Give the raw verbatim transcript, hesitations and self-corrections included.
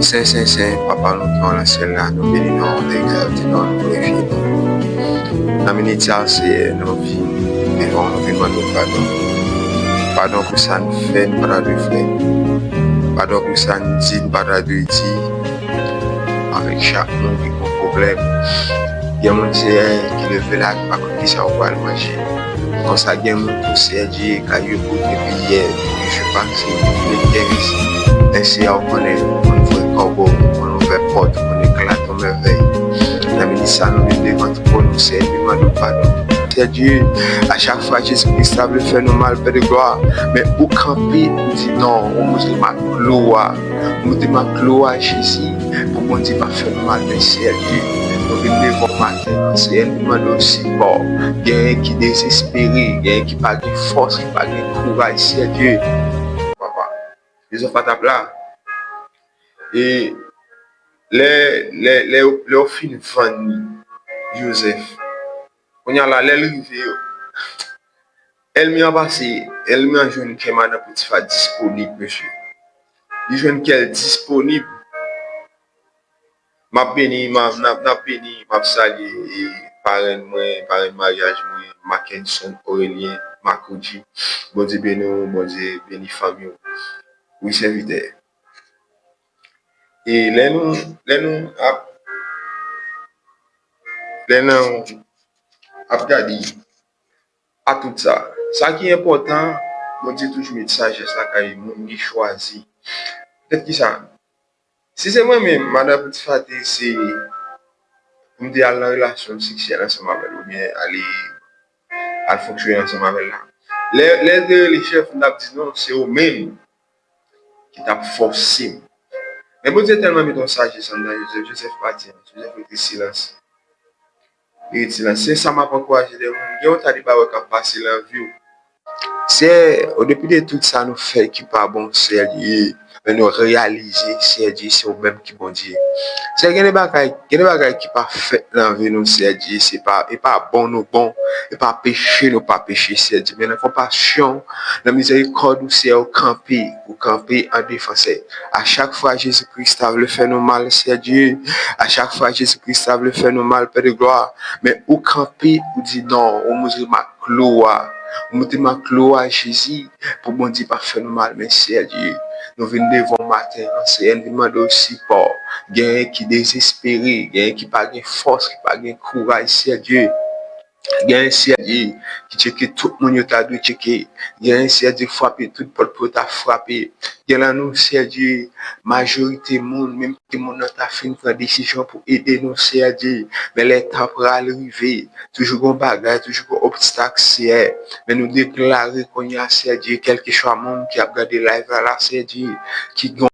Sen, sen, sen, Papa nou ki nan syèl la, nou beni non, nou egzalte non, nou glorifye non. Nan minit sa, Seyè, nou vin devan w, nou vin mande w padon. Padon pou sa n fè, n pa ta dwe fè. Padon pou sa n di, n pa ta dwe di. Avèk chak moun ki gon pwoblèm. Gen moun, Seyè, ki leve la, ki pa konn kisa yo pral manje. Konsa gen moun tou, Seyè Dye, kay yo kote piyè, je pa si le kenz. Men Seyè, ou konnen, ou konn voye kòbo, ou konn ouvè pòt, ou konn eklate yon mèvèy. Nan minit sa, nou vin devan twòn ou, Seyè, nou mande w padon. Seyè Dye, a chak fwa Jezi Kris ta vle fè nou mal, Pè de glwa, men ou kanpe, ou di non, ou montre m ak klou a, ou montre m ak klou a, Jezi, pou Bondye pa fè nou mal, men Seyè Dye, nou vin devan w maten an, Seyè, nou mande w sipò. Genyen ki dezespere, genyen ki pa gen fòs, ki pa gen kouraj, Seyè Dye. Papa, Jozèf pa t ap la. E lè, lè, lè, lè yo fin vann Jozèf, kounye a la, lè l rive, ènmi an pase, ènmi an jwenn kè madan Potifa disponib, mesye. Li jwenn kè l disponib. M ap beni, m ap, n ap, n ap beni, m ap salye, e, parenn mwen, parenn maryaj mwen, Mackenson Aurelien Makoudji. Bondye beni w, Bondye beni fanmi w. Wi, sèvitè. E lè nou, lè nou ap, lè nou ap gade a tout sa, sa ki enpòtan, Bondye toujou met sajès lakay moun li chwazi. Petèt ki sa, si se mwen menm, madan Potifa te eseye pou m te al nan relasyon seksyèl ansanm avè l, oubyen ale, al fonksyone ansanm avè l la. Lè, lè l te rele chèf, m t ap di non, se ou menm ki t ap fòse m. Men Bondye tèlman met yon sajès anndan Jozèf, Jozèf pati, Jozèf rete silans. Li rete silans. Se sa m ap ankouraje lè moun gen yon ta de bagay k ap pase nan vi w. Se, o depi de tout sa nou fè ki pa bon, Seyè Dye, men nou reyalize, Seyè Dye, se ou menm ki Bondye. Seyè, gen de bagay, gen de bagay ki pa fèt nan vi nou, Seyè Dye, se pa, e pa bon nou bon, e pa peche nou pa peche, Seyè Dye, men nan konpasyon, nan mizèrikòd ou, Seyè, ou kanpe, ou kanpe an defansè. A chak fwa Jezi Kris ta vle fè nou mal, Seyè Dye, a chak fwa Jezi Kris ta vle fè nou mal, Pè de glwa, men ou kanpe, ou di non, ou montre m ak klou a, ou montre m ak klou a, Jezi, pou Bondye pa fè nou mal, men Seyè Dye, nou vin devan w maten an, Seyè, n vin mande w sipò. Genyen ki dezespere, genyen ki pa gen fòs, ki pa gen kouraj, Seyè Dye. Genyen, Seyè Dye, ki tcheke tout moun yo ta dwe tcheke. Genyen, Seyè Dye, frape tout pòt pou yo ta frape. Gen nan nou, Seyè Dye, majorite moun, menm si moun nan ta fin pran desizyon pou ede nou, Seyè Dye, men lè tan pral rive, toujou gon bagay, toujou gon obstak, Seyè. Men nou deklare kounye a, Seyè Dye, kèlkeswa moun ki ap gade live la, la, Seyè Dye, ki gen